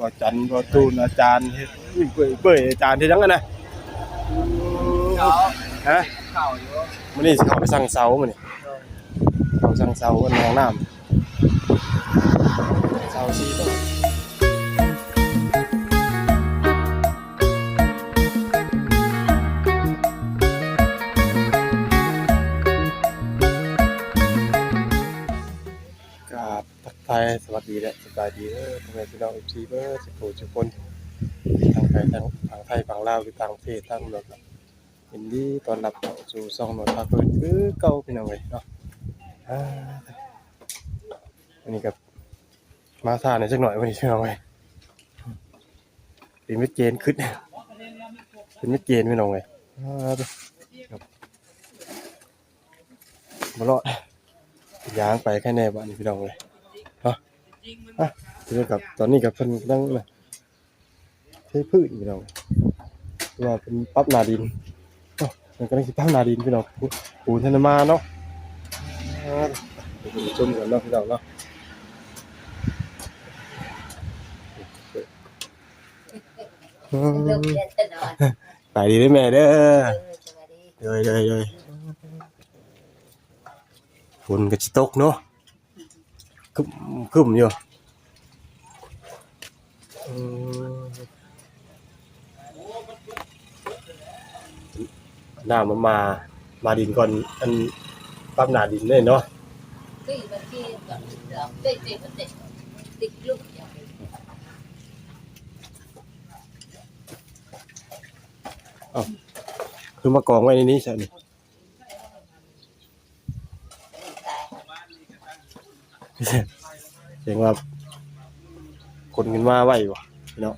ບໍ່ຈັນ ບໍ່ຕູນ ອາຈານເຮັດ ເບີຍ ເບີຍ ອາຈານເຮັດຫຍັງຫັ້ນນະ? ເຂົາ ຮະ? ເຂົ້າຢູ່ ມື້ນີ້ຊິເຂົ້າໄປສັ່ງເສົາມື້ນີ້ ເຂົ້າສັ່ງເສົາອັນຫ້ອງນ້ຳ ເສົາສີ່ຕົ້ນ. ກາບທັກທາຍສະຫວັດດີ ແລະ ສະບາຍດີເດີ ພໍ່ແມ່ພີ່ນ້ອງ ເອັຟຊີ ເບີດສູ່ຜູ້ສູ່ຄົນ ທັງໄທ ທັງຝັ່ງໄທ ຝັ່ງລາວ ຢູ່ຕ່າງປະເທດ ທັງນອກ ຍິນດີຕ້ອນຮັບເຂົ້າສູ່ຊ່ອງນວດພາເພີນຄືເກົ່າ ພີ່ນ້ອງເອີຍເນາະ. ອ່າ ມື້ນີ້ກໍມາຊ້າແດ່ຈັກໜ້ອຍ ມື້ນີ້ ພີ່ນ້ອງເອີຍ ເປັນໄມເກຣນ ຄຶດ ເປັນໄມເກຣນ ພີ່ນ້ອງເອີຍ. ອ່າ ບໍ່ລອດ ຍ່າງໄປແຄ່ແນ່ບາດນີ້ ພີ່ນ້ອງເອີຍເນາະ. ອ່ະ ຄືກັບຕອນນີ້ກໍເພິ່ນກຳລັງ ເທພື້ນ ພີ່ນ້ອງ ວ່າເພິ່ນປັບໜ້າດິນເນາະ ເພິ່ນກຳລັງຊິປັບໜ້າດິນ ພີ່ນ້ອງ ປູນທັນໄດ້ມາເນາະ. ອ່າ ໄປຊົມກັນເນາະ ພີ່ນ້ອງເນາະ. ອືມ ສະໜຸກແນ່ນອນ ສະບາຍດີເດີແມ່ເດີ. ເອີ ສະບາຍດີ ໂດຍ ໂດຍ ໂດຍ. ຝົນກໍຊິຕົກເນາະ ຄຶ້ມ ຄຶ້ມຢູ່. ອືມ ນ້ຳມັນມາ ມາດິນກ່ອນ ອັນ ປັບໜ້າດິນເດ້ເນາະ. ເອົ້າ ຄືມາກອງໄວ້ໃນນີ້ຊະນີ້? ແສດງວ່າຄົນຂຶ້ນມາໄວບໍ່ເນາະ.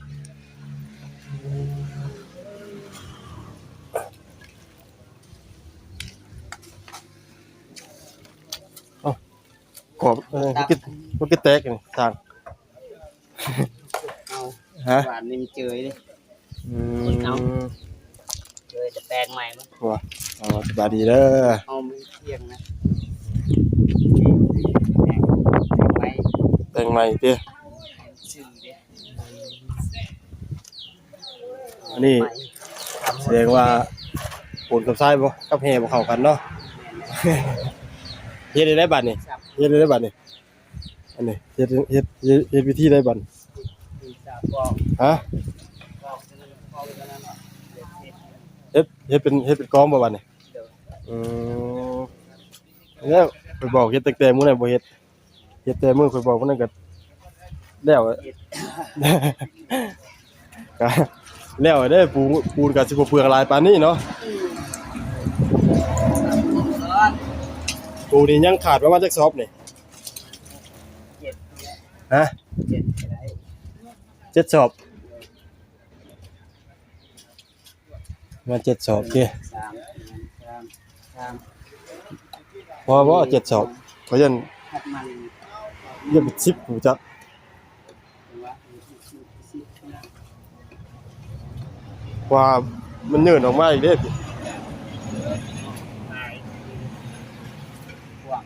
ເອົ້າ ກອບ ເອີ ມັນຄື ມັນຄືແຕກນີ້ ສ້າງ ເອົາ ຮະ? ຫວານນີ້ມັນເຈີຍເດ້. ອືມ ເຈີຍແຕ່ແປງໃໝ່ມັນ ບໍ່? ອໍ ສະບາຍດີເດີ ເຮົາມີທ່ຽງນະ ແປງໃໝ່ ແປງໃໝ່ຕິ ຊື່ເດ້. ອັນນີ້ສະແດງວ່າປູນກັບຊາຍບໍ່ ກັບແຮ່ບໍ່ເຂົ້າກັນເນາະ. ເຮັດໄດ້ໃດບາດນີ້ ເຮັດໄດ້ໃດບາດນີ້? ອັນນີ້ເຮັດ ເຮັດ ເຮັດ ເຮັດວິທີໃດບາດນີ້? ຮະ? ເຮັດ ເຮັດເປັນ ເຮັດເປັນກອງບໍ່ບາດນີ້? ໂດຍ ອືມ ແລ້ວຂ້ອຍບອກເຮັດຕັ້ງແຕ່ມື້ນັ້ນບໍ່ເຮັດ ເຮັດແຕ່ມື້ຂ້ອຍບອກມື້ນັ້ນກໍແລ້ວ ກໍແລ້ວເດ້. ປູນ ປູນກໍຊິບໍ່ເປືອງຫຼາຍປານນີ້ເນາະ. ອືມ ປູນນີ້ຍັງຂາດປະມານຈັກສອບນີ້? ເຈັດ ຮະ? ເຈັດກໍໄດ້ ເຈັດສອບ ປະມານເຈັດສອບຕິ ສາມ ສາມ ສາມ ພໍບໍ່ ເຈັດສອບ ຂ້ອຍຢ້ານ ຄັດມັນ ຢ້ານເປັນສິບ ຮູ້ຈັກ ວ່າມັນຍື່ນອອກມາອີກເດ້ ກວ້າງ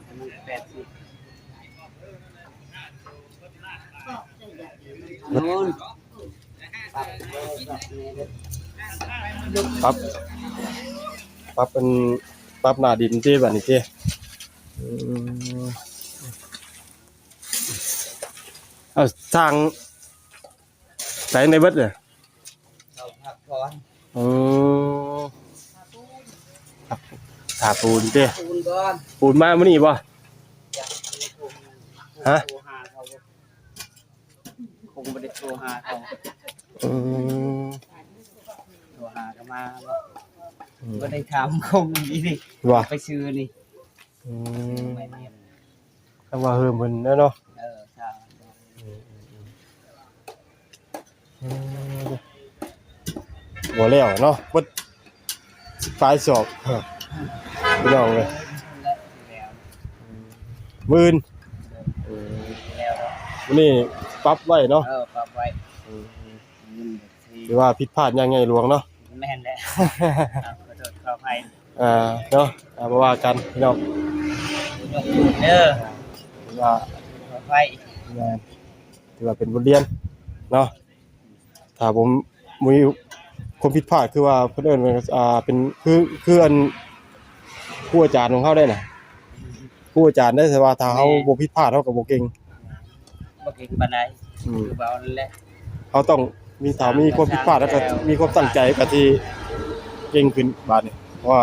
ປະມານແປດສິບ ໂນ່ນ ປັບ ປັບ ປັບອັນ ປັບໜ້າດິນຕິ ບາດນີ້ຕິ. ອືມ ເອົາ ຊ່າງ ໄປໃນເບິດເລີຍ ເຂົາພັກຜ່ອນ. ອືມ ຖ້າປູນຕິ ປູນກ່ອນ ປູນມາມື້ນີ້ບໍ່? ຮະ? ໂທຫາເຂົາ ຄົງບໍ່ໄດ້ໂທຫາເຂົາ. ອືມ ໂທຫາກໍມາບໍ່ ອືມ ບໍ່ໄດ້ຖາມຄົງອີ່ຫຼີ ວ່າ ໄປຊື້ນີ້. ອືມ ແຕ່ວ່າເຮີມເພິ່ນແລ້ວເນາະ. ເອີ ອືມ ອືມ ອືມ ບໍ່ແລ້ວເນາະ ເບິດສິບປາຍສອບ ພີ່ນ້ອງເອີຍ. ມື້ອື່ນ ອືມ ມື້ນີ້ປັບໄວ້ເນາະ. ເອີ ປັບໄວ້ ອືມ ອືມ ຖືວ່າຜິດພາດຢ່າງໃຫຍ່ຫຼວງເນາະ. ແມ່ນແຫຼະ ຂໍໂທດຂໍອະໄພ ອ່າ ເນາະ ອ່າ ບໍ່ວ່າກັນພີ່ນ້ອງ ເດີ ຖືວ່າ ຂໍອະໄພ ແມ່ນ ຖືວ່າເປັນບົດຮຽນເນາະ. ຖ້າບໍ່ມີຄວາມຜິດພາດ ຄືວ່າເພິ່ນເອີ້ນວ່າ ອ່າ ເປັນ ຄື ຄືອັນ ຄູອາຈານຂອງເຮົາໄດ້ນະ ຄູອາຈານໄດ້ ແຕ່ວ່າຖ້າເຮົາ ແມ່ນ ບໍ່ຜິດພາດ ເຮົາກໍບໍ່ເກັ່ງ ບໍ່ເກັ່ງປານໃດ. ອືມ ຄືເວົ້ານັ້ນແຫຼະ ເຮົາຕ້ອງມີ ຖ້າມີຄວາມຜິດພາດ ແລ້ວກໍມີຄວາມຕັ້ງໃຈ ກໍຊິເກັ່ງຂຶ້ນບາດນີ້ ເພາະວ່າ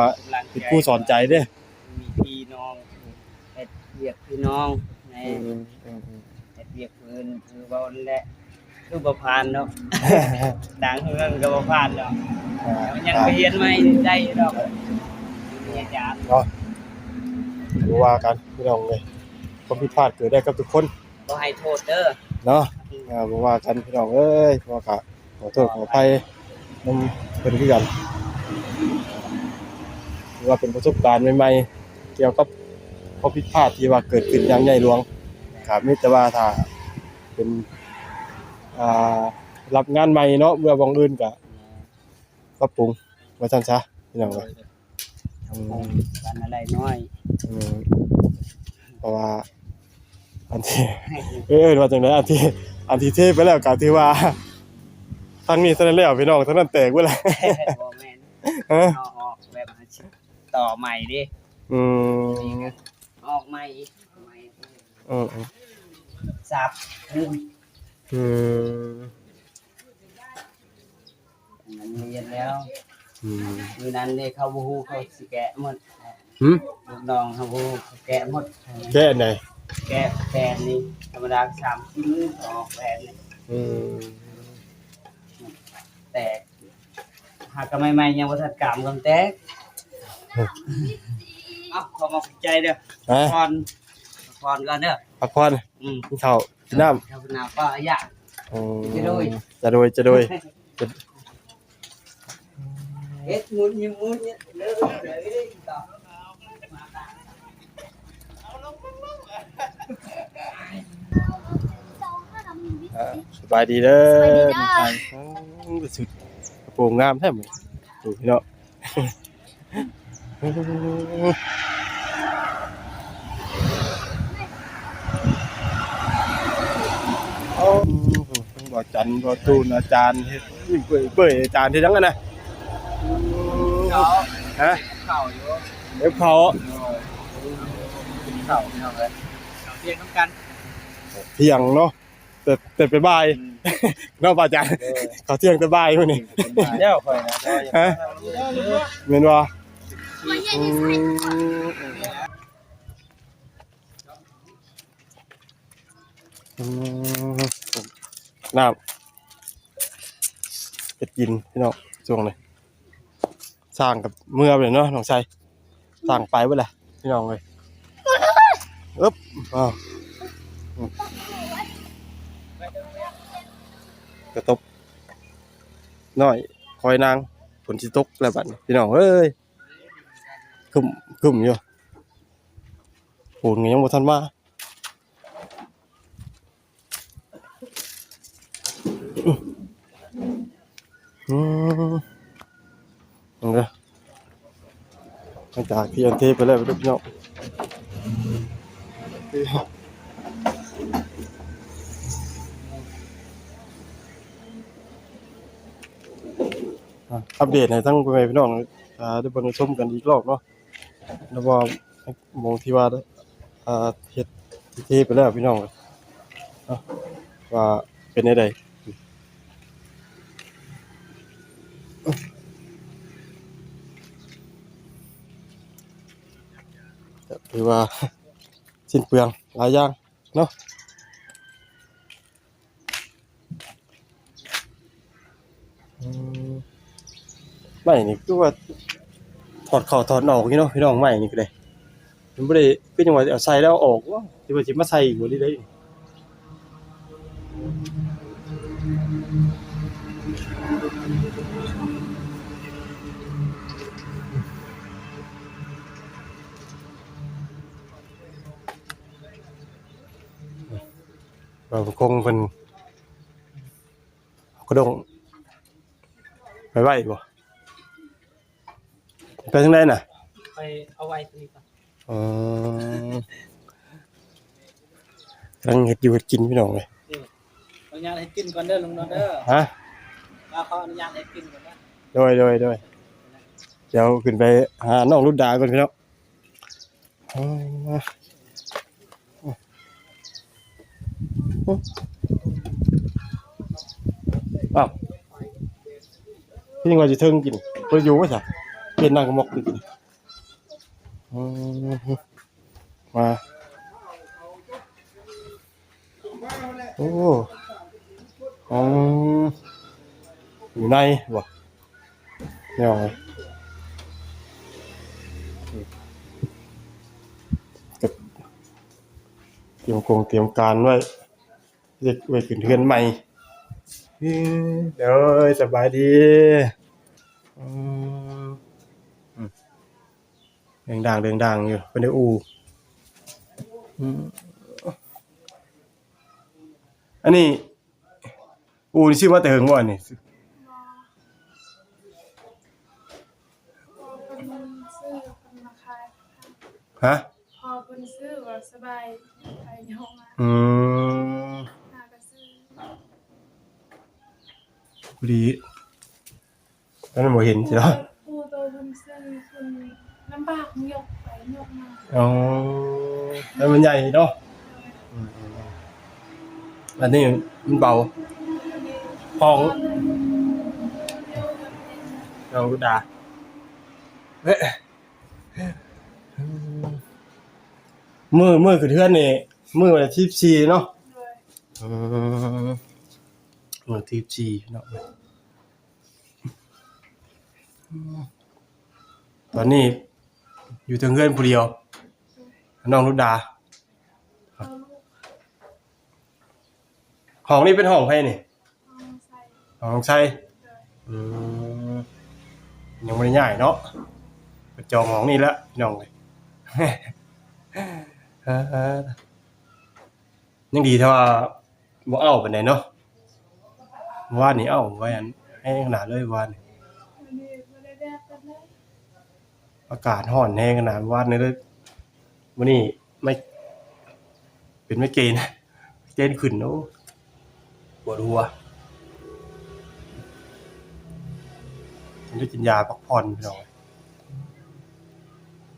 ເປັນຄູສອນໃຈເດ້. ມີພີ່ນ້ອງ ເຮັດວຽກພີ່ນ້ອງໃນ ອືມ ເຮັດວຽກພື້ນ ຄືເວົ້ານັ້ນແຫຼະ ຄືບໍ່ຜ່ານດອກ ຕ່າງເຮືອນກໍບໍ່ຜ່ານດອກ. ອ່າ ຍັງໄປຮຽນໃໝ່ໄດ້ຢູ່ດອກ ມີອາຈານເນາະ. ບໍ່ວ່າກັນພີ່ນ້ອງເອີຍ ຄວາມຜິດພາດເກີດໄດ້ກັບທຸກຄົນ ບໍ່ໃຫ້ໂທດເດີເນາະ. ອ່າ ບໍ່ວ່າກັນພີ່ນ້ອງເອີຍ ເພາະວ່າກໍ ຂໍໂທດຂໍອະໄພນຳເພິ່ນຄືກັນ. ຖືວ່າເປັນປະສົບການໃໝ່ໆ ກ່ຽວກັບຂໍ້ຜິດພາດທີ່ວ່າເກີດຂຶ້ນຢ່າງໃຫຍ່ຫຼວງ. ກໍມີແຕ່ວ່າຖ້າເປັນ ອ່າ ຮັບງານໃໝ່ເນາະ ເມື່ອບ່ອນອື່ນກໍປັບປຸງວ່າຊັ້ນຊະ ພີ່ນ້ອງເອີຍ. ໂດຍ ອືມ ກັນລາຍໄດ້ນ້ອຍ ອືມ ເພາະວ່າອັນທີ່ ເອີ້ນວ່າຈັ່ງໃດ ອັນທີ່ ອັນທີ່ເທໄປແລ້ວກໍຖືວ່າ ທາງນີ້ເທົ່ານັ້ນແລ້ວ ພີ່ນ້ອງ ທາງນັ້ນແຕກເບິດແລ້ວ. ບໍ່ແມ່ນ ຮະ ເຮົາອອກແບບ ຕໍ່ໃໝ່ເດ້. ອືມ ນີ້ກໍອອກໃໝ່ອີກ ໃໝ່ ອືມ ສັບຂຶ້ນ ອືມ ມັນລຽນແລ້ວ. ອືມ ມື້ນັ້ນເດ້ ເຂົາບໍ່ຮູ້ ເຂົາຊິແກະໝົດ. ຫື? ລູກນ້ອງເຮົາ ເຂົາແກະໝົດ. ແກະອັນໃດ? ແກະແຜ່ນນີ້ ທຳມະດາສາມສີ່ມື້ອອກແຜ່ນນີ້. ອືມ ແຕກ ຫາກະໃໝ່ໆ ຍັງບໍ່ທັນກາມກໍແຕກ. ເອົ້າ ຂໍຂອບໃຈເດີ. ຮະ? ພັກຜ່ອນ ພັກຜ່ອນກ່ອນເດີ ພັກຜ່ອນ. ອືມ ກິນເຂົ້າ ກິນນ້ຳ ເຂົ້ານ້ຳ ປ້າຢາກ. ອືມ ຈະໂດຍ ຈະໂດຍ ຈະໂດຍ. ເຮັດໝຸນຢູ່ໝຸນຢູ່ເລີຍ. ອ່າ ສະບາຍດີເດີ ສະບາຍດີເດີ ນ້ອງຊາຍ. ໂອ້ ໄປສຸດ ກະໂປງງາມແທ້ມື້ນີ້ ໂອ້ ພີ່ນ້ອງ. ໂອ້ ທັງບໍ່ຈັນ ບໍ່ຕູນ ອາຈານເຮັດ ເປີ້ຍ ອາຈານເຮັດຫຍັງຫັ້ນນະ? ເຂົ້າ ຮະ? ເຂົ້າຢູ່ ເກັບເຂົ້າ ໂດຍ ເຂົ້າ ພີ່ນ້ອງເອີຍ ເຂົ້າທ່ຽງນຳກັນ ທ່ຽງເນາະ. ແຕ່ ແຕ່ໄປບ່າຍ ອືມ ເນາະ ພະອາຈານ. ໂດຍ ເຂົ້າທ່ຽງແຕ່ບ່າຍມື້ນີ້ ແລ້ວຂ້ອຍນະ. ຮະ? ແມ່ນບໍ່? ອືມ ອືມ ນ້ຳເຮັດກິນພີ່ນ້ອງ ຊ່ວງນີ້ ຊ້າງກັບເມືອໄປເນາະ ນ້ອງໄຊ. ສ້າງໄປເບິດແຫຼະພີ່ນ້ອງເອີຍ. ອຶບ ອ້າວ ກະຕົບນ້ອຍຄອຍນາງ ຝົນຊິຕົກແລ້ວບັດນີ້ ພີ່ນ້ອງເອີຍ. ຄຶ້ມ ຄຶ້ມຢູ່ ຝົນກໍຍັງບໍ່ທັນມາ. ອືມ ເບິ່ງເດີ ຫຼັງຈາກທີ່ອັນເທໄປແລ້ວເດີພີ່ນ້ອງ. ອ່າ ອັບເດດໃຫ້ທັງພໍ່ແມ່ພີ່ນ້ອງ ອ່າ ໄດ້ເບິ່ງໄດ້ຊົມກັນອີກລອບເນາະ. ແລ້ວວ່າໝ່ອງທີ່ວ່າ ອ່າ ເຮັດພິທີໄປແລ້ວພີ່ນ້ອງ ເນາະ ວ່າເປັນແນວໃດ ກໍຖືວ່າສິ້ນເປືອງຫຼາຍຢ່າງເນາະ. ອືມ ໄມ້ນີ້ຄືວ່າຖອດເຂົ້າຖອດອອກຢູ່ເນາະພີ່ນ້ອງ. ໄມ້ນີ້ກໍໄດ້ ມັນບໍ່ໄດ້ ຄືຈັ່ງວ່າເອົາໃສ່ແລ້ວເອົາອອກ ຫຼືວ່າຊິມາໃສ່ອີກບໍ່ ຫຼືໃດ? ບ່າວບຸນຄົງເພິ່ນ ເອົາກະດ້ງໄປໄວ້ບໍ່? ໄປທາງໃດນະ? ໄປເອົາໄວ້ຕົງນີ້ກ່ອນ. ອໍ ກຳລັງເຮັດຢູ່ເຮັດກິນພີ່ນ້ອງເອີຍ. ອືມ ອະນຸຍາດໃຫ້ກິນກ່ອນເດີ ລຸງນອນເດີ. ຮະ? ວ່າຂໍອະນຸຍາດໃຫ້ກິນກ່ອນເດີ. ໂດຍ ໂດຍ ໂດຍ. ດຽວຂຶ້ນໄປຫານ້ອງລຸດດາກ່ອນພີ່ນ້ອງ. ອ້າວ ຄືຍັງວ່າຊິເທິງກິນ ບໍ່ຢູ່ວ່າຊະ ເປັນນາງກະໝອກກິນ. ອືມ ມາ ໂອ້ ອືມ ຢູ່ໃນບໍ່ ແນວ ກະຕຽມກົງຕຽມການໄວ້ ເຮັດໄວ້ຂຶ້ນເຮືອນໃໝ່. ເອີ ໂດຍ ສະບາຍດີ. ອືມ ອືມ ເລື່ອງດາງເລື່ອງດາງຢູ່ ເພິ່ນໄດ້ອູ່. ອືມ ອັນນີ້ອູ່ນີ້ຊື້ມາແຕ່ເຫິງບໍ່ອັນນີ້? ບໍ່ ພໍ່ເພິ່ນຊື້ເພິ່ນມາຂາຍ. ຮະ? ພໍເພິ່ນຊື້ວ່າສະບາຍ ໄປຍົກມາ. ອືມ ຫາກະຊື້ ພໍດີ ຕອນນັ້ນບໍ່ເຫັນຊິເນາະ ປູ່ໂຕເພິ່ນຊື້ ເພິ່ນລຳບາກຍົກໄປຍົກມາ. ອໍ ແລ້ວມັນໃຫຍ່ເນາະ. ອືມ ອັນນີ້ມັນເບົາ ຂອງ ຂອງລຸດດາ. ມື້ ມື້ຂຶ້ນເຮືອນນີ້ ມື້ວັນທີສິບສີ່ເນາະ. ໂດຍ ອືມ ມື້ທີສິບສີ່ເນາະ. ຕອນນີ້ຢູ່ເທິງເຮືອນຜູ້ດຽວ ນ້ອງລຸດດາ. ຫ້ອງນີ້ເປັນຫ້ອງໃຜນີ້? ຫ້ອງນ້ອງໄຊ. ໂດຍ ອືມ ຍັງບໍ່ໄດ້ຍ້າຍເນາະ ໄປຈອງຫ້ອງນີ້ແລ້ວພີ່ນ້ອງເອີຍ. ຍັງດີແຕ່ວ່າບໍ່ເອົ້າປານໃດເນາະ. ວານນີ້ເອົ້າໄວ້ອັນແຮງຂະໜາດເລີຍວານນີ້. ອາກາດຮ້ອນແຮງຂະໜາດວານນີ້ເລີຍ. ມື້ນີ້ໄມ ເປັນໄມເກນ ໄມເກນຂຶ້ນ ໂອ້ ປວດຫົວ. ໄດ້ກິນຢາພັກຜ່ອນພີ່ນ້ອງ.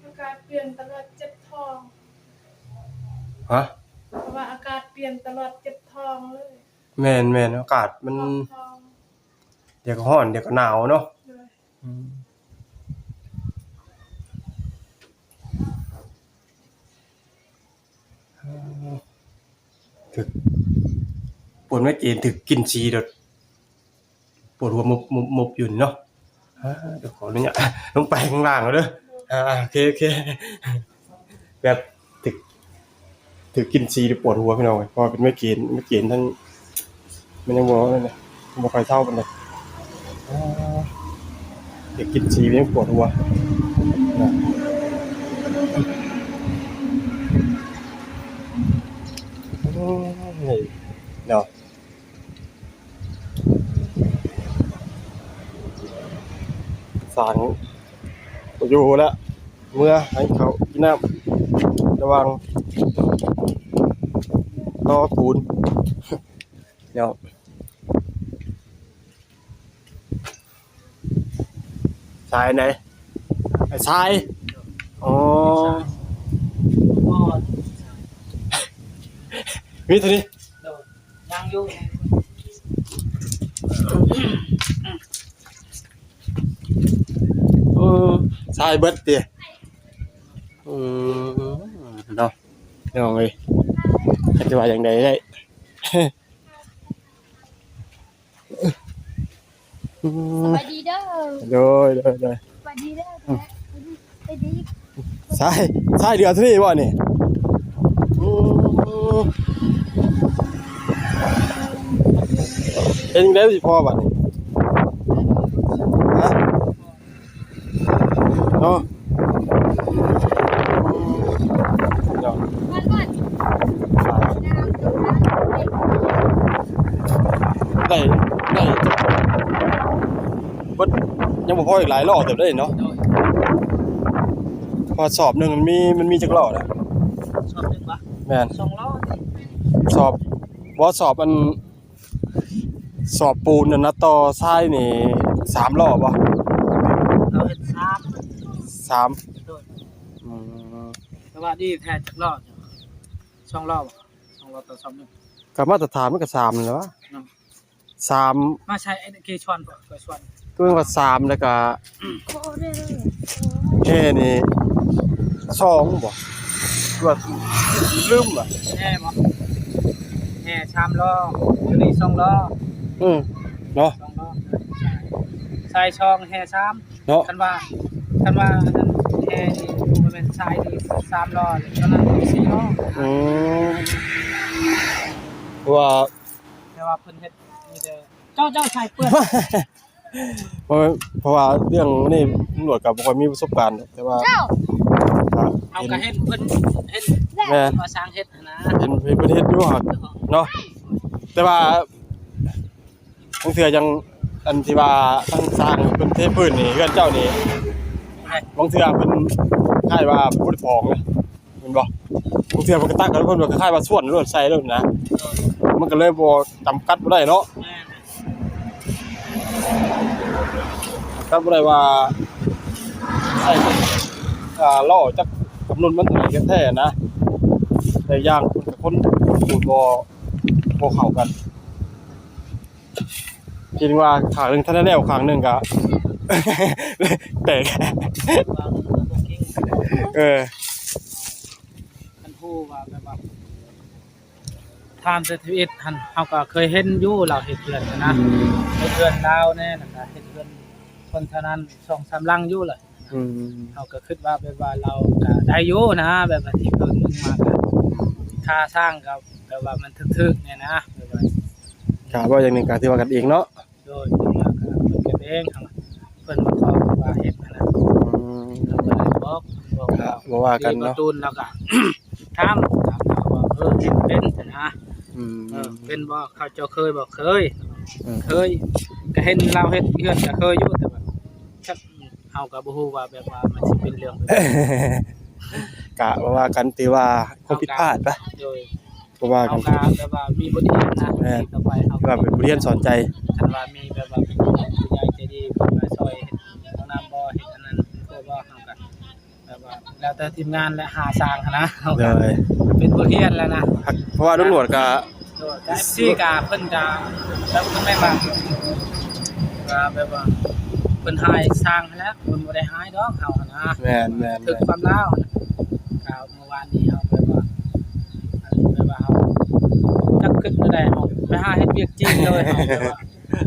ອາກາດປ່ຽນຕະຫຼອດເຈັບທ້ອງ. ຮະ? ເພາະວ່າອາກາດປ່ຽນຕະຫຼອດເຈັບທ້ອງເລີຍ. ແມ່ນໆ ອາກາດມັນ ທ້ອງ ດຽວກໍຮ້ອນ ດຽວກໍໜາວເນາະ. ໂດຍ ອືມ ຖືກ ປວດໄມເກນ ຖືກກິນຊີໂດດ ປວດຫົວມົບໆໆຢູ່ນີ້ເນາະ. ອ່າ ດຽວຂໍອະນຸຍາດລົງໄປຂ້າງລ່າງເດີ. ອ່າ ໂອເຄ ໂອເຄ ແບບຖືກ ຖືກກິນຊີແລ້ວປວດຫົວພີ່ນ້ອງເອີຍ ເພາະວ່າເປັນໄມເກນ ໄມເກນທັງ ມັນຍັງບໍ່ ບໍ່ຄ່ອຍເຊົາປານໃດ. ອ່າ ຖືກກິນຊີແລ້ວຍັງປວດຫົວນະ. ໂອ້ຍ ເນາະ. ສາງບໍ່ຢູ່ແລ້ວ ເມືອໃຫ້ເຂົາກິນນ້ຳ ລະຫວ່າງລໍປູນເນາະ. ຊາຍອັນໃດ? ໄອ້ຊາຍ. ອໍ ມີເທົ່ານີ້ ຍັງຢູ່ ເອີ ຊາຍເບິດຕິ. ອືມ ເນາະ ພີ່ນ້ອງເອີຍ ຈັກຊິວ່າຈັ່ງໃດໄດ້. ອືມ ສະບາຍດີເດີ. ໂດຍ ໂດຍ ໂດຍ ສະບາຍດີເດີ. ອືມ ສະບາຍດີ ສາຍ ສາຍເຫຼືອເທົ່ານີ້ບໍ່ນີ້? ອືມ ເຮັດຈັ່ງໃດຊິພໍບັດນີ້? ຮະ? ເນາະ ໄດ້ ໄດ້ເບິດ ຍັງບໍ່ພໍອີກຫຼາຍລໍ້ເຕີບເດ້ເນາະ. ໂດຍ ເພາະສອບໜຶ່ງມັນມີ ມັນມີຈັກລໍ້ນະ? ສອບໜຶ່ງບໍ່? ແມ່ນ ສອງລໍ້. ສອບ ບໍ່ ສອບອັນ ສອບປູນນັ້ນນະ ຕໍ່ຊາຍນີ້ສາມລໍ້ບໍ່? ເຮົາເຮັດສາມ ສາມ ໂດຍ ອືມ ແຕ່ວ່າດີແທ້ຈັກລໍ້? ສອງລໍ້ບໍ່? ສອງລໍ້ຕໍ່ສອບໜຶ່ງ ກໍມາດຕະຖານມັນກໍສາມນັ້ນແຫຼະວະ ເນາະ ສາມ ມາໃຊ້ໄອ້ເກຊວນບໍ່? ເກຊວນ ກໍແມ່ນວ່າສາມ ແລ້ວກໍແຮ່ນີ້ສອງບໍ່? ຫຼືວ່າລືມລະ ແຮ່ບໍ່? ແຮ່ສາມລໍ້ ໂຕນີ້ສອງລໍ້ ອືມ ເນາະ ສອງລໍ້ ຊາຍສອງ ແຮ່ສາມ ເນາະ ຄັນວ່າ ຄັນວ່າອັນນັ້ນແຮ່ນີ້ບໍ່ແມ່ນຊາຍນີ້ສາມລໍ້ ຕອນນັ້ນສີ່ລໍ້ ອືມ ເພາະວ່າ ແຕ່ວ່າເພິ່ນເຮັດມີແຕ່ ເຈົ້າ ເຈົ້າໃສ່ເປື້ອນ ເພາະ ເພາະວ່າເລື່ອງນີ້ຕຳຫຼວດກໍບໍ່ຄ່ອຍມີປະສົບການ ແຕ່ວ່າ ເຮົາກໍເຫັນເພິ່ນເຮັດ ແມ່ນ ວ່າຊ່າງເຮັດຫັ້ນນະ ເຫັນ ເຫັນເພິ່ນເຮັດຢູ່ຫັ້ນເນາະ ແຕ່ວ່າ ບາງເທື່ອຈັ່ງ ອັນທີ່ວ່າທາງຊ່າງເພິ່ນເທພື້ນນີ້ ເຮືອນເຈົ້ານີ້ ບາງເທື່ອເພິ່ນຄ້າຍວ່າເພິ່ນບໍ່ໄດ້ຖອງເດ້ ແມ່ນບໍ່? ບາງເທື່ອເພິ່ນກໍຕັກເອົາ ເພິ່ນກໍຄ້າຍວ່າສ່ວນໂລດ ໃສ່ໂລດນະ ມັນກໍເລີຍບໍ່ ຈຳກັດບໍ່ໄດ້ເນາະ ແມ່ນ ຈຳກັດບໍ່ໄດ້ວ່າ ໃສ່ ອ່າ ລໍ້ຈັກຈຳນວນມັນເທົ່າໃດກັນແທ້ນະ ແຕ່ຢ່າງຄົນກັບຄົນ ບໍ່ ບໍ່ເຂົ້າກັນ ຄິດວ່າຂ້າງໜຶ່ງທັນໄດ້ແລ້ວ ຂ້າງໜຶ່ງກະແຕກ ເອີ ຄັນຮູ້ວ່າແບບວ່າ ຖາມແຕ່ທຳອິດຫັ້ນ ເຮົາກໍເຄີຍເຫັນຢູ່ລາວເຮັດເຮືອນນະ ອືມ ເຮັດເຮືອນລາວແດ່ ແລ້ວກໍເຮັດເຮືອນຄົນເທົ່ານັ້ນສອງສາມຫຼັງຢູ່ລະ ອືມ ເຮົາກໍຄິດວ່າແບບວ່າລາວກໍໄດ້ຢູ່ນະ ແບບວ່າທີ່ເຄີຍເບິ່ງມາກໍ ຄ່າສ້າງກໍແບບວ່າມັນຖືກໆແດ່ນະ ແບບວ່າ ກໍເວົ້າຢ່າງໜຶ່ງກໍຖືວ່າກັນເອງເນາະ ໂດຍ ເພິ່ນວ່າກໍເປັນກັນເອງ ເພິ່ນມາຂໍວ່າເຮັດຫັ້ນນະ ອືມ ເຮົາກໍເລີຍບອກ ບອກ ກໍບໍ່ວ່າກັນເນາະ ບາຕູນລາວກໍຖາມ ຖາມລາວວ່າ ເອີ ເຮັດເປັນຫັ້ນນະ ອືມ ເອີ ເປັນບໍ່ ເຂົາເຈົ້າເຄີຍບໍ່? ເຄີຍ ອືມ ເຄີຍ ກໍເຫັນລາວເຮັດເຮືອນກໍເຄີຍຢູ່ ແຕ່ວ່າຈັກ ເຮົາກໍບໍ່ຮູ້ວ່າແບບວ່າມັນຊິເປັນເລື່ອງ ກະບໍ່ວ່າກັນ ຖືວ່າຄວາມຜິດພາດປະ ໂດຍ ບໍ່ວ່າກັນ ເຮົາກະແບບວ່າມີບົດຮຽນນະ ແມ່ນ ຕໍ່ໄປເຮົາ ຖືວ່າເປັນບົດຮຽນສອນໃຈ ຄັນວ່າມີແບບວ່າຜູ້ໃຫຍ່ໃຈດີເພິ່ນມາຊ່ອຍເຮັດຫ້ອງນ້ຳບໍ່ ເຮັດອັນນັ້ນຄົວບໍ່ ເຮົາກະແບບວ່າແລ້ວແຕ່ທີມງານແຫຼະ ຫາສ້າງຫັ້ນນະ ເຮົາກະ ໂດຍ ເປັນບົດຮຽນແລ້ວນະ ເພາະວ່າລຸງຫຼວດກະ ໂດຍ ກະ ເອັຟຊີ ກະເພິ່ນກະແບບ ເພິ່ນແມ່ນວ່າ ກະແບບວ່າເພິ່ນໃຫ້ສ້າງຫັ້ນແຫຼະ ເພິ່ນບໍ່ໄດ້ໃຫ້ດອກເຮົາຫັ້ນນະ ແມ່ນໆໆ ຖືກຄວາມລາວຫັ້ນນະ ກະເມື່ອວານນີ້ເຮົາແບບວ່າ ແບບວ່າເຮົາຈັກຄິດແນວໃດ ເຮົາໄປຫາເຮັດວຽກຈີນເລີຍ ເຮົາແບບວ່າ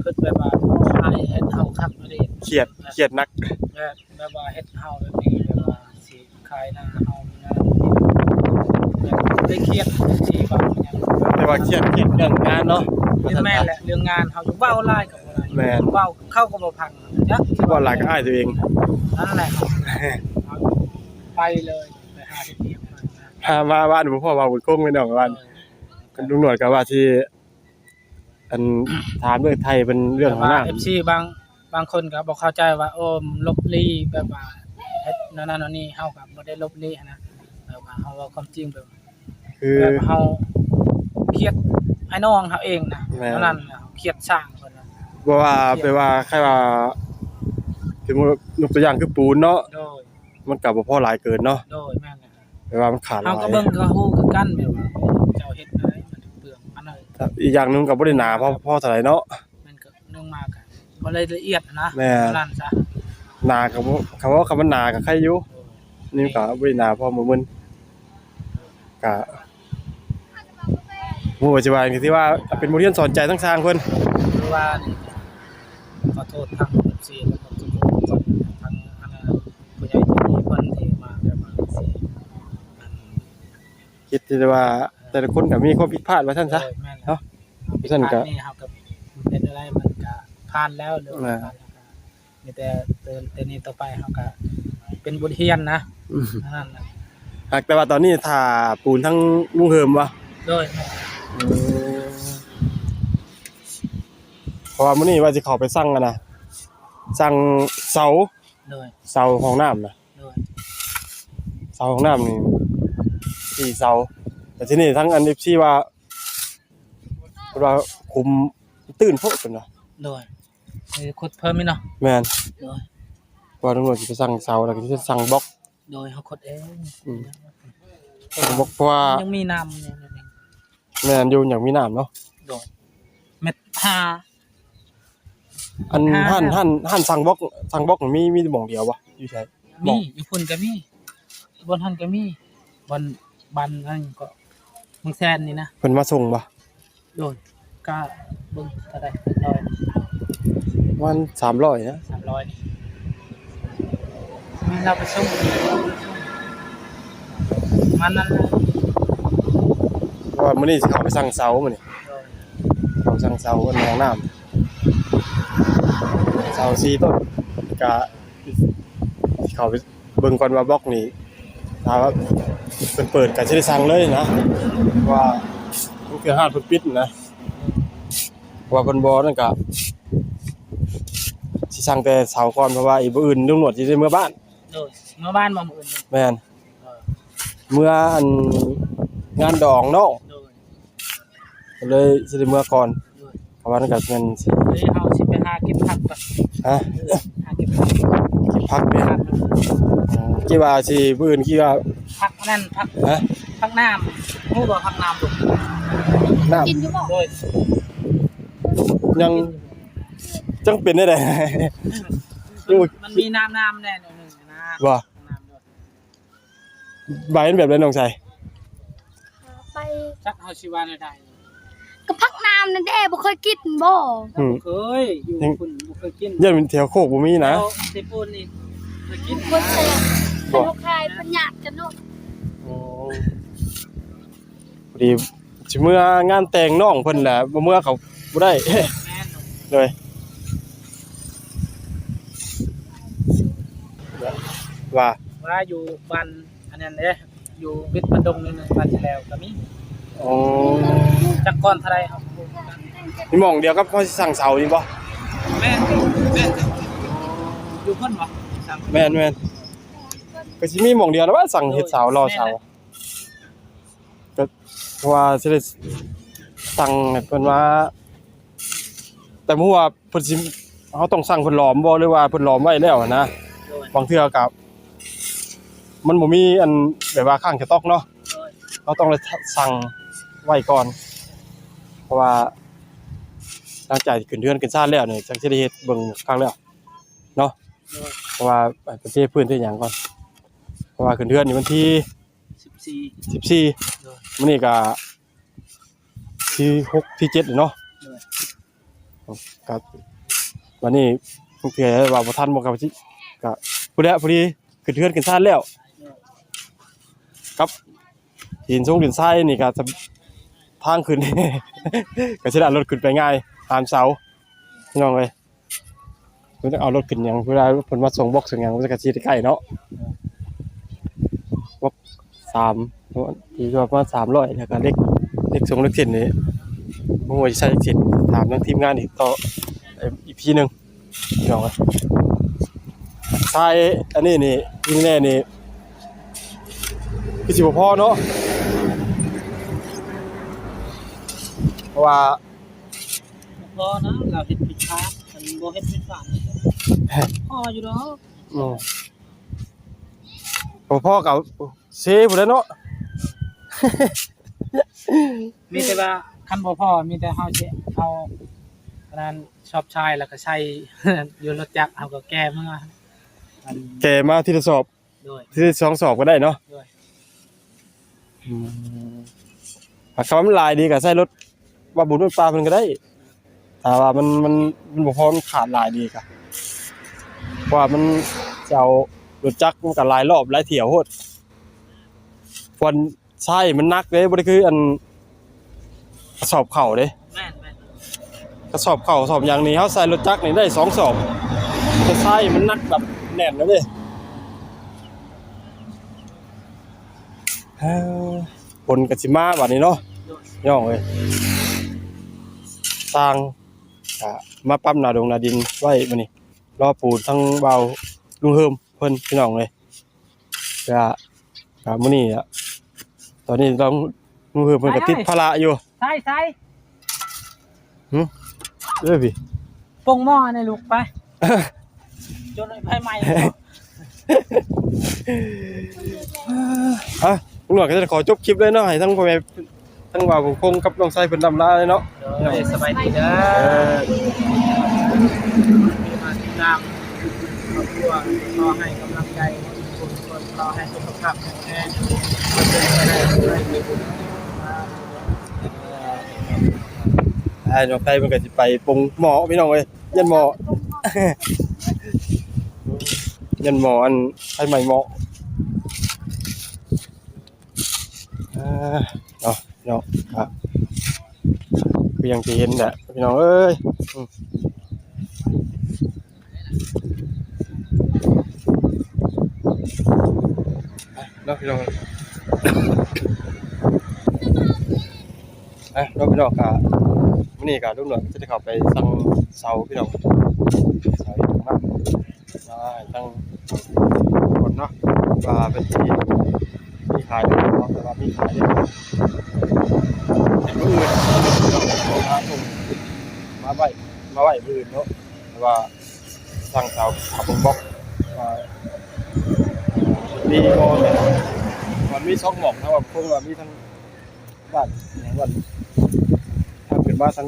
ຄິດແບບວ່າ ໂອ້ ໃຫ້ເຮັດເຮົາຄັກອີ່ຫຼີ ຄຽດ ຄຽດໜັກ ແບບ ແບບວ່າເຮັດເຮົາແບບນີ້ ແບບວ່າຊິ ຂາຍນາເຮົານະ ໄດ້ຄຽດ ເອັຟຊີ ເວົ້າຫຍັງ ແຕ່ວ່າຄຽດ ຄຽດເລື່ອງງານເນາະ ແມ່ນແຫຼະ ເລື່ອງງານເຮົາເວົ້າຫຼາຍກໍບໍ່ໄດ້ ແມ່ນ ເວົ້າເຂົາກໍບໍ່ຟັງ ຈັກຊິເວົ້າຫຼາຍກໍອາຍຕົວເອງ ນັ້ນແຫຼະ ເຮົາໄປເລີຍ ໄປຫາເຮັດວຽກ ຫາມາວານບໍ່ພໍເວົ້າເບິ່ງຄົງໄປນ້ອງວານ ເອີ ລຸງໜວດກໍວ່າຊິ ອັນ ຖາມເລື່ອງໄຖ່ເພິ່ນເລື່ອງຫ້ອງນ້ຳ ແຕ່ວ່າ ເອັຟຊີ ບາງ ບາງຄົນກໍບໍ່ເຂົ້າໃຈວ່າ ໂອ້ ລົບຫຼີ່ ແບບວ່າເຮັດແນວນັ້ນແນວນີ້ ເຮົາກໍບໍ່ໄດ້ລົບຫຼີ່ຫັ້ນນະ ແບບວ່າເຮົາເວົ້າຄວາມຈິງ ແບບ ຄື ແບບເຮົາຄຽດອ້າຍນ້ອງເຮົາເອງນະ ແມ່ນ ເທົ່ານັ້ນນະ ຄຽດຊ່າງເພິ່ນນະ ບໍ່ວ່າ ຄຽດ ແບບວ່າ ໃຄ່ວ່າ ສົມມຸດ ຍົກຕົວຢ່າງຄືປູນເນາະ ໂດຍ ມັນກໍບໍ່ພໍຫຼາຍເກີນເນາະ ໂດຍ ແມ່ນແຫຼະ ແບບວ່າມັນຂາດຫຼາຍ ເຮົາກໍເບິ່ງກໍຮູ້ຄືກັນ ແບບວ່າເຈົ້າເຮັດແນວໃດມັນເປືອງປານໃດ ອີກຢ່າງໜຶ່ງກໍບໍ່ໄດ້ໜາພໍ ພໍເທົ່າໃດເນາະ ມັນກໍໜຶ່ງມາກໍບໍ່ໄດ້ລະອຽດນະ ແມ່ນ ນັ້ນຊະ ໜາກໍບໍ່ ຄຳວ່າ ຄຳວ່າໜາກໍໄຄຢູ່ ໂດຍ ນີ້ກໍບໍ່ໄດ້ໜາພໍມື້ມື້ ກະ ບໍ່ຮູ້ວ່າຊິວ່າຫຍັງ ຖືວ່າເປັນບົດຮຽນສອນໃຈທັງຊ່າງເພິ່ນ ຄືວ່ານີ້ ຂໍໂທດທາງ ເອັຟຊີ ແລ້ວກໍທຸກຄົນ ທາງອັນ ຜູ້ໃຫຍ່ທີ່ເພິ່ນທີ່ມາແບບວ່າຊິ ອັນ ຄິດແຕ່ວ່າແຕ່ລະຄົນກໍມີຄວາມຜິດພາດວ່າຊັ້ນຊະ ໂດຍ ແມ່ນແຫຼະ ເນາະ ເຮົາຜິດພາດນີ້ ເຮົາກໍເຮັດແນວໃດມັນກໍຜ່ານແລ້ວ ເລື່ອງ ອ່າ ຜ່ານແລ້ວກໍ ມີແຕ່ ແຕ່ ແຕ່ນີ້ຕໍ່ໄປເຮົາກໍເປັນບົດຮຽນນະ ອືມ ເທົ່ານັ້ນນະ ຫາກແຕ່ວ່າຕອນນີ້ຖ້າປູນທາງລຸງເຮີມບໍ່? ໂດຍ ອືມ ເພາະວ່າມື້ນີ້ວ່າຊິເຂົ້າໄປສັ່ງອັນນະ ສັ່ງເສົາ ໂດຍ ເສົາຫ້ອງນ້ຳນະ ໂດຍ ເສົາຫ້ອງນ້ຳນີ້ສີ່ເສົາ ແຕ່ທີນີ້ທາງອັນ ເອັຟຊີ ວ່າ ເພິ່ນວ່າຂຸມ ຕື່ນໂພດເພິ່ນວ່າ. ໂດຍ ເອີ ຂຸດເພີ່ມອີກເນາະ. ແມ່ນ ໂດຍ ວ່າຕຳຫຼວດຊິໄປສັ່ງເສົາ ແລ້ວກໍຊິໄປສັ່ງບລັອກ. ໂດຍ ເຮົາຂຸດເອງ. ອືມ ເພາະວ່າ ຍັງມີນ້ຳແນ່. ແມ່ນຢູ່ ຍັງມີນ້ຳເນາະ. ໂດຍ ແມັດຫ້າ. ອັນ ຫ້າ ຮ້ານ ຮ້ານ ຮ້ານສັ່ງບລັອກ ສັ່ງບລັອກມີ ມີແຕ່ໝ່ອງດຽວບໍ່? ຢູ່ໃສ? ມີ ຢູ່ພຸ້ນກໍມີ ບ່ອນຫັ້ນກໍມີ ບ່ອນ ບ້ານນັ້ນກໍ ເມືອງແຊນນີ້ນະ. ເພິ່ນມາສົ່ງບໍ່? ໂດຍ ກະເບິ່ງເທົ່າໃດ ຮ້ອຍ ປະມານສາມຮ້ອຍນະ. ສາມຮ້ອຍນີ້ ມີລາວໄປສົ່ງ ມັນນັ້ນ ເພາະວ່າມື້ນີ້ຊິເຂົ້າໄປສັ່ງເສົາມື້ນີ້. ໂດຍ ເຂົ້າໄປສັ່ງເສົາ ອັນຫ້ອງນ້ຳ ເສົາສີ່ຕົ້ນ ກະຊິເຂົ້າໄປ ເບິ່ງກ່ອນວ່າບລັອກນີ້ ຖ້າວ່າເພິ່ນເປີດກໍຊິໄດ້ສັ່ງເລີຍນະ ເພາະວ່າບາງເທື່ອຮ້ານເພິ່ນປິດນະ ເພາະວ່າເພິ່ນບໍ່ນັ້ນກໍຊິສັ່ງແຕ່ເສົາກ່ອນ ເພາະວ່າອີກມື້ອື່ນລຸງໜວດຊິໄດ້ເມືອບ້ານ. ໂດຍ ເມືອບ້ານບໍ່ມື້ອື່ນ? ແມ່ນ ເອີ ເມືອອັນງານດອງນ້ອງ. ໂດຍ ກໍເລີຍຊິໄດ້ເມືອກ່ອນ. ໂດຍ ເພາະວ່ານັ້ນກໍແມ່ນຊິ ເອີ ເຮົາຊິໄປຫາເກັບຜັກກ່ອນ. ຮະ? ເອີ ຫາເກັບຜັກ ເກັບຜັກເດ້. ເອີ ຄິດວ່າຊິ ມື້ອື່ນຄິດວ່າ ຜັກນັ້ນ ຜັກ ຮະ? ຜັກນ້ຳ ຮູ້ບໍ່ ຜັກນ້ຳລູກ? ນ້ຳ ກິນຢູ່ບໍ່? ໂດຍ ຍັງ ຈັກເປັນແນວໃດ? ມັນ ມັນມີນ້ຳໆແດ່ໜ້ອຍໜຶ່ງນະ. ບໍ່ ນ້ຳ ໃບມັນແບບໃດນ້ອງຊາຍ? ໄປ ຈັກເຮົາຊິວ່າແນວໃດ? ກໍຜັກນ້ຳນັ້ນເດ້ ບໍ່ເຄີຍກິນບໍ່? ອືມ ບໍ່ເຄີຍ ຢູ່ ຍັງ ພຸ້ນບໍ່ເຄີຍກິນ. ຢ້ານແຖວໂຄກບໍ່ມີນະ. ແຖວເຊໂປນນີ້ເຄີຍກິນ. ບໍ່ແຊບ ບໍ່ ເຂົາຂາຍເປັນຍາດກັນເນາະ. ໂອ້ ພໍດີຊິເມືອງານແຕ່ງນ້ອງເພິ່ນແຫຼະ ບໍ່ເມືອກໍບໍ່ໄດ້. ແມ່ນ ໂດຍ ວ່າ ວ່າຢູ່ບ້ານອັນນັ້ນເດ້ ຢູ່ວິດບ້ານດົງນີ້ນະ ບ້ານທີ່ແລ້ວກໍມີ. ອໍ ຈັກກ້ອນເທົ່າໃດເຮົາ ມີໝ່ອງດຽວກັບເຮົາຊິສັ່ງເສົານີ້ບໍ່? ແມ່ນ ແມ່ນ ຢູ່ພຸ້ນບໍ່? ແມ່ນໆ ກໍຊິມີໝ່ອງດຽວແລ້ວວ່າສັ່ງເຮັດເສົາ ລໍເສົາ. ແມ່ນແຫຼະ ກໍເພາະວ່າຊິໄດ້ສັ່ງໃຫ້ເພິ່ນວ່າ ແຕ່ບໍ່ຮູ້ວ່າເພິ່ນຊິ ເຮົາຕ້ອງສັ່ງເພິ່ນຫຼອມບໍ່ ຫຼືວ່າເພິ່ນຫຼອມໄວ້ແລ້ວຫັ້ນນະ. ໂດຍ ບາງເທື່ອກໍມັນບໍ່ມີອັນແບບວ່າຄ້າງສະຕັອກເນາະ. ໂດຍ ເຮົາຕ້ອງໄດ້ ສ- ສັ່ງໄວ້ກ່ອນ ເພາະວ່າຫຼັງຈາກຂຶ້ນເຮືອນຂຶ້ນຊານແລ້ວນີ້ ຈັ່ງຊິໄດ້ເຮັດເບິ່ງຄັກແລ້ວເນາະ. ໂດຍ ເພາະວ່າໄປເທພື້ນເທຫຍັງກ່ອນ ເພາະວ່າຂຶ້ນເຮືອນນີ້ວັນທີ ສິບສີ່ ສິບສີ່. ໂດຍ ມື້ນີ້ກໍທີຫົກທີເຈັດແລ້ວເນາະ. ໂດຍ ກໍບັດນີ້ເທື່ອວ່າບໍ່ທັນບໍ່ກໍຊິ ກໍພຸ້ນແຫຼະ ພໍດີຂຶ້ນເຮືອນຂຶ້ນຊານແລ້ວ. ໂດຍ ກັບຫີນຊົງຫີນຊາຍນີ້ກໍ ທາງຂຶ້ນ ກໍຊິໄດ້ເອົາລົດຂຶ້ນໄປງ່າຍ ຕາມເສົາ ພີ່ນ້ອງເອີຍ. ເພິ່ນເອົາລົດຂຶ້ນຫຍັງ ເວລາເພິ່ນມາສົ່ງບລັອກສົ່ງຫຍັງ ມັນກໍຊິໄດ້ໃກ້ເນາະ. ບລັອກສາມ ທີ່ວ່າປະມານສາມຮ້ອຍ ແລ້ວກໍເຫຼັກ ເຫຼັກສົງເຫຼັກເສັ້ນນີ້ ບໍ່ຮູ້ວ່າຊິໃຊ້ຈັກເສັ້ນ ຖາມທາງທີມງານອີກຕໍ່ ເອີ ອີກທີໜຶ່ງ ພີ່ນ້ອງເອີຍ. ຊາຍອັນນີ້ນີ້ ທີ່ແນ່ໆນີ້ ຄືຊິບໍ່ພໍເນາະ ເພາະວ່າ ບໍ່ພໍນະ ລາວເຮັດຜິດພາດ ຄັນບໍ່ເຮັດຜິດພາດນີ້ກໍພໍຢູ່ດອກ. ອືມ ບໍ່ພໍກໍເຊພຸ້ນແຫຼະເນາະ. ມີແຕ່ວ່າຄັນບໍ່ພໍ ມີແຕ່ເຮົາຊິເອົາອັນນັ້ນ ຊອບຊາຍ ແລ້ວກໍໃສ່ຢູ່ລົດຈັກ ເຮົາກໍແກ່ເມືອ ອັນ ແກ່ມາທີລະຊອບ. ໂດຍ ທີ່ສອງສອບກໍໄດ້ເນາະ. ໂດຍ ອືມ ຖ້າຄຳວ່າມັນຫຼາຍດີກໍໃຊ້ລົດວ່າບຸນວັດປ່າເພິ່ນກໍໄດ້ ຖ້າວ່າມັນ ມັນ ມັນບໍ່ພໍ ມັນຂາດຫຼາຍດີກໍ ເພາະວ່າມັນຈະເອົາລົດຈັກ ມັນກໍຫຼາຍລອບຫຼາຍຖ້ຽວໂພດ ຄວນໃຊ້ມັນໜັກເດ້ ບໍ່ໄດ້ຄືອັນ ກະສອບເຂົ້າເດ້. ແມ່ນໆ ກະສອບເຂົ້າສອບຫຍັງນີ້ ເຮົາໃສ່ລົດຈັກນີ້ໄດ້ສອງສອບ ແຕ່ຊາຍມັນໜັກແບບແໜ້ນແລ້ວເດ້. ເອີ ຝົນກໍຊິມາບາດນີ້ເນາະ ໂດຍ ພີ່ນ້ອງເອີຍ. ຊ່າງກະມາປັ້ມໜ້າດົງໜ້າດິນໄວ້ມື້ນີ້ ລໍປູນທາງບ່າວລຸງເຮີມເພິ່ນ ພີ່ນ້ອງເອີຍ. ກະ ກະມື້ນີ້ອະ ຕອນນີ້ຕ້ອງ ມື້ເພິ່ນກະຕິດພາລະຢູ່. ໃສ່ ໃສ່ ຫື? ເດີພີ່ ປົງໝໍ້ໃນລູກໄປ ຈົນໄຟໄໝ້ ອ່ະ ລຸງໜວດກໍຈະຂໍຈົບຄລິບເລີຍເນາະ ໃຫ້ທັງພໍ່ແມ່ ທັງບ່າວພົງກັບນ້ອງໄຊເພິ່ນລ່ຳລາເລີຍເນາະ. ໂດຍ ສະບາຍດີເດີ ເອີ ທີ່ມາຕິດຕາມຄອບຄົວ ຂໍໃຫ້ກຳລັງໃຈທຸກຄົນ ຂໍໃຫ້ສຸຂະພາບແຂງແຮງ ເອີ ອ້າຍນ້ອງໄຊເພິ່ນກໍຊິໄປປົງໝໍ້ ພີ່ນ້ອງເອີຍ. ຢັນໝໍ້ ຢັນໝໍ້ອັນໄຟໄໝ້ໝໍ້ ອ່າ ເນາະ ເນາະ ອ່ະ ຄືຢ່າງທີ່ເຫັນແຫຼະ ພີ່ນ້ອງເອີຍ ອືມ ເນາະ ພີ່ນ້ອງ. ອ່ະ ເນາະ ພີ່ນ້ອງ ກະມື້ນີ້ກະລຸງໜວດຈະໄດ້ເຂົ້າໄປສັ່ງເສົາ ພີ່ນ້ອງ ເສົາເຮັດຫ້ອງນ້ຳ ໃຫ້ທັງຄົນເນາະ ວ່າເພິ່ນຊິມີຂາຍຫຼືບໍ່ ແຕ່ວ່າມີຂາຍເດ້ ເປັນມື້ອື່ນ ມາສົ່ງ ມາໄວ້ ມາໄວ້ມື້ອື່ນເນາະ ແຕ່ວ່າ ສ້າງເສົາ ເສົາເບິ່ງບລັອກ ວ່າມີບໍ່ ແມ່ນວ່າມີສອງໝ່ອງ ເຮົາວ່າຄົງວ່າມີທັງບ້ານ ຫຍັງວ່າ ທາງຂຶ້ນມາທາງ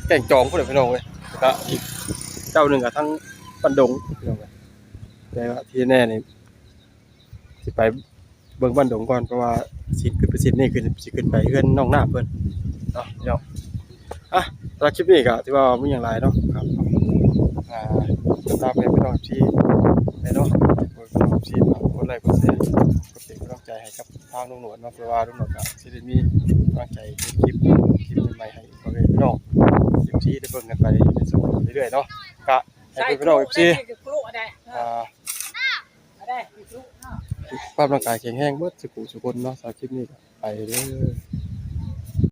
ແກ້ງຈອງພຸ້ນແຫຼະ ພີ່ນ້ອງເອີຍ ແລ້ວກະອີກເຈົ້າໜຶ່ງກະທາງບ້ານດົງ ພີ່ນ້ອງເອີຍ ແຕ່ວ່າທີ່ແນ່ນີ້ ຊິໄປເບິ່ງບ້ານດົງກ່ອນ ເພາະວ່າຊິຂຶ້ນໄປ ຊິນີ້ຂຶ້ນ ຊິຂຶ້ນໄປເຮືອນນ້ອງນ້ຳເພິ່ນເນາະ ພີ່ນ້ອງ. ອ່ະ ສຳລັບຄລິບນີ້ກໍຖືວ່າບໍ່ມີຫຍັງຫຼາຍເນາະ ກໍ ອ່າ ຕິດຕາມໃຫ້ພີ່ນ້ອງເອັຟຊີແດ່ເນາະ ພີ່ນ້ອງເອັຟຊີ ຝາກກົດໄລ ກົດແຊ ກົດເປັນກຳລັງໃຈໃຫ້ກັບທາງລຸງໜວດເນາະ ເພື່ອວ່າລຸງໜວດກໍຊິໄດ້ມີກຳລັງໃຈເຮັດຄລິບ ຄລິບໃໝ່ໆ ໃຫ້ພໍ່ແມ່ພີ່ນ້ອງເອັຟຊີໄດ້ເບິ່ງກັນໄປເລື້ອຍໆເນາະ ກະໃຫ້ພີ່ນ້ອງເອັຟຊີ ອ່າ ສຸຂະພາບຮ່າງກາຍແຂງແຮງເບິດສຸຂູສຸຄົນເນາະ. ສຳລັບຄລິບນີ້ກໍໄປເດີ.